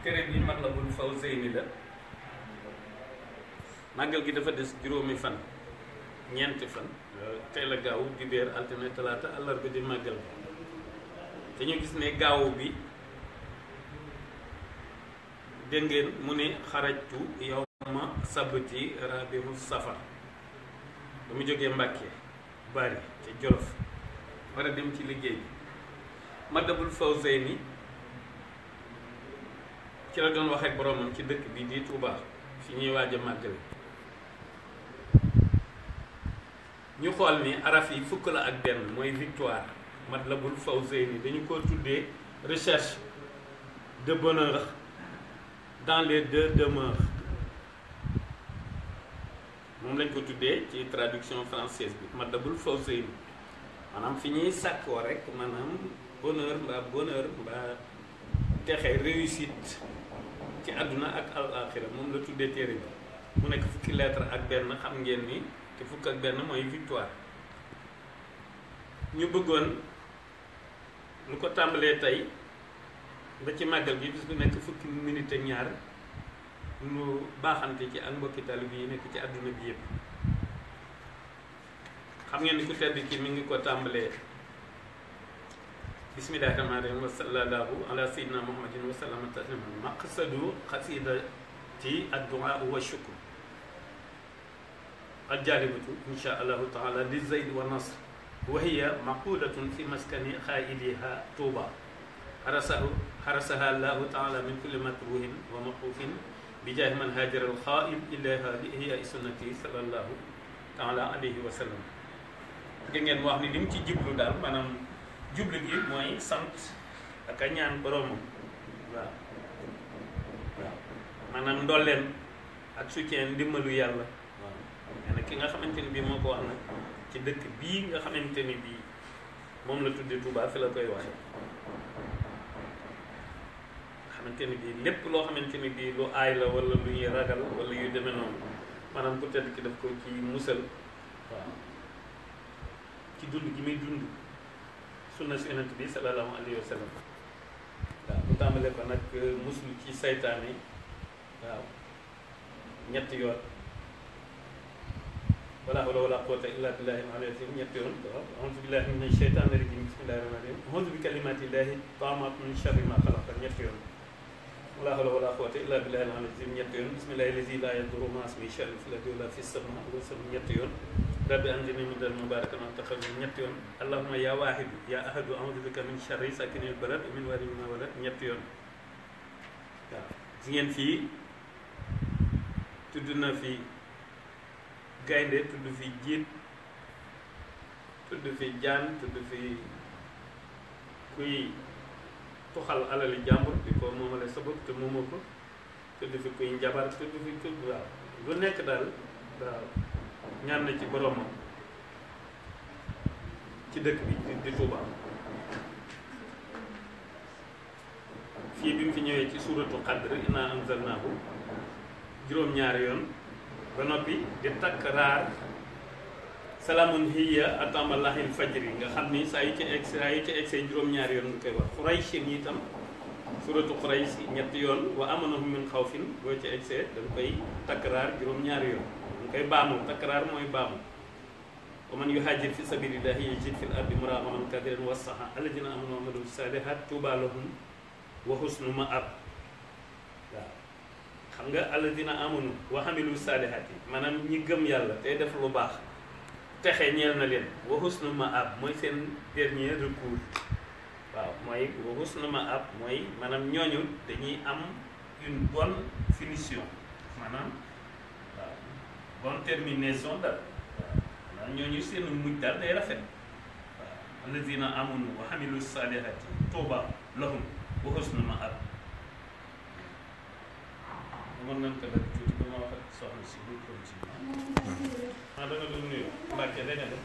téere bi Matlabul Fawzayni la. màggal gi dafa des juróomi fan ñeenti fan tey la gaawu dibéer altine talaata àllarba di màggal te ñu gis ne gaawu bi dégg ngeen mu ne xarajtu yawma sabti rabihu safar ba mu jógee Mbàkke bari ca Jolof war a dem ci liggéey bi. Matlabul Fawzayni ci la doon wax ak boromam ci dëkk bi di Touba fi ñuy waaj a màggal. ñu xool ni araf yi fukk la ak benn mooy victoire. Matlabul Fawzayni dañu ko tuddee recherche de bonheur dans les deux demeures moom lañ ko tuddee ci traduction française bi Matlabul Fawzayni maanaam fi ñuy sàkkoo rek maanaam bonheur mbaa texe réussite ci àdduna ak alaaxira moom la tuddee téere bi mu nekk fukki lettre ak benn xam ngeen ni te fukk ak benn mooy victoire. ñu bëggoon lu ko tàmbalee tey ba ci màggal gi bis bu nekk fukki minute ak ñaar lu baaxante ci ak mbokki talib yi nekk ci àdduna bi yëpp. xam ngeen ni ku tedd ci mi ngi ko tàmbalee bismillahi rahmaani rahim wa sallallahu ala sayyidina muhammadin wa sallama tasliman maqsadu xasidati addu'a wa shukr aljalibatu insha allahu taala li zayd wa nasr wa hiya maqulatun fi maskani xaaidiha Tuuba xarasaha allahu taala min kulli makruhin wa maqufin bi jaahi man haajara alxaaib ilayha li ihyaa sunnati sallallahu taala alayhi wa sallam. di ngeen wax ni li mu ci jublu daal maanaam jublu gi mooy sant ak a ñaan boroomam waaw maanaam ndolleen ak soutien ndimbalu yàlla waaw nee na ki nga xamante ni bii moo ko wax nag ci dëkk bii nga xamante ni bii moom la tudde Touba fi la koy waxe nga xamante ni bii lépp loo xamante ni bii lu aay la wala lu ñuy ragal wala yu demee noonu maanaam ku tedd ki daf ko ci musal waaw ci dund gi muy dund sunna si yonent bi sallallahu alayhi wa sallam waaw mu tàmbale ko nag muslu ci saytaane waaw ñetti yoon wala hawla wala quwwata illa billahi al-aliyyil azim ñetti yoon waaw a'udhu billahi minash shaytanir rajim bismillahir rahmanir rahim a'udhu bi kalimatillahi tammati min sharri ma khalaqa ñetti yoon wala hawla wala quwwata illa billahi al-aliyyil azim ñetti yoon bismillahi allazi la yadurru ma'a ismihi shay'un fil ardi wala fis samaa'i wa sallam ñetti yoon rabbi anzilni munzalan mubarakan wa taxawal ñetti yoon allahumma ya waahidu ya ahadu a'udhu bika min sharri sakinil balad min wari ma walad ñetti yoon waaw si ngeen fii tudd na fi gaynde tudd fi jiit tudd fi jaan tudd fi kuy tuxal alali jàmbur di ko moomale sa bopp te moomoo ko tudd fi kuy njabar tudd fi tudd waaw lu nekk daal waaw ñaan na ci boromam ci dëkk bi di Touba fii bi mu fi ñëwee ci suuratu Qadr inna anzalnaahu juróom-ñaari yoon ba noppi di takk raar salaamun hiya atama lahil fajri nga xam ni saa yu ci egg juróom-ñaari yoon nga koy wax Quraysh yi itam suuratu Quraysh ñetti yoon wa amanahum min xawfin boo ci egg da nga koy takk raar juróom-ñaari yoon nga koy baamu takraar mooy baamu wa man yuhaajir fi sabilillahi yajid fil ardi muragaman kathiran wa sa'a alladhina amanu wa amilu salihat tuuba lahum wa husnu ma'ab waaw xam nga alladhina amanu wa amilu salihati maanaam ñi gëm yàlla tey def lu baax texe ñeel na leen wa husnu ma'ab mooy seen dernier recours waaw mooy wa husnu ma'ab mooy maanaam ñooñu dañuy am une bonne finition maanaam bonne terminaison daal waaw ñooñu seen mujj daal day rafet waaw alladina amanu wa amilu salihati tuuba lahum wa husnu ma'ab mën nañ ko def tuuti ba ma wax ak soxna si buy continuer da nga doon nuyu Mbàkke da nga def